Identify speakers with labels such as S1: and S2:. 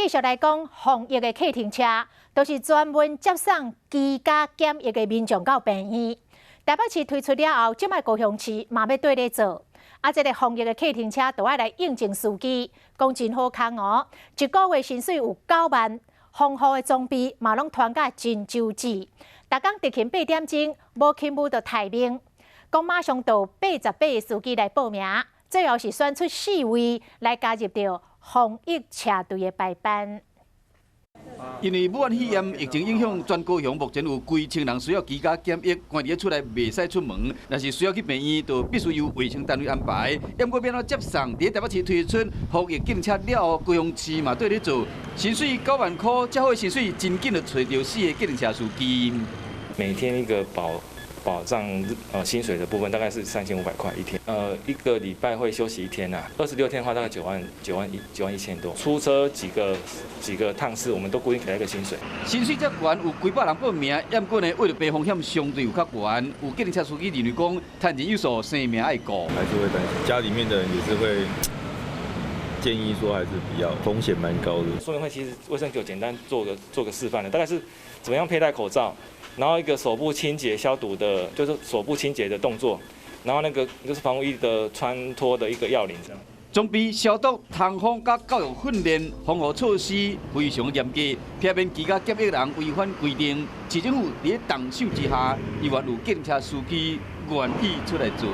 S1: 繼續來講防疫的客停車，都是專門接送居家檢疫的民眾到病院。台北市推出了後，這擺高雄市嘛欲綴咧做。啊，這个防疫的客停車都愛來應徵司機，講真好康哦。一個月薪水有9萬，防護的裝備嘛攏傳甲真周至。逐工特勤8點鐘，無勤務就待命。講馬上就88個司機來報名，最後是選出四位來加入著防疫車隊的排班。
S2: 因為武漢肺炎疫情影響，全高雄目前有幾千人需要居家檢疫，關佇厝內袂使出門。若是需要去病院，就必須由衛生單位安排。毋過欲按怎接送，佇台北市推出防疫警車了後，高雄市嘛綴咧做，薪水9萬塊，遮好的薪水真緊就揣著四個計程車司機。
S3: 每天一個保障薪水的部分大概是3500塊一天，一個禮拜會休息一天呐，26天的話大概9萬9萬1,9萬1千多。出車幾個趟次，我們都固定給他一個薪水。
S2: 薪水遮懸，有幾百人報名，毋過呢，為著避風險相對有較懸。有計程車司機認為講，趁錢有數，生命愛顧。
S4: 還是會擔心，家裡面的人也是會建議說，還是比較風險蠻高的。
S3: 說明會其實衛生局簡單做個示範的，大概是怎麼樣佩戴口罩。然後一個手部清潔消毒的，就是手部清潔的動作，然後那個就是防護衣的穿脫的一個要領，這樣。
S2: 裝備消毒、通風佮教育訓練，防護措施非常嚴格，避免居家檢疫人違反規定。市政府佇咧動手之下，依然有計程車司機願意出來做。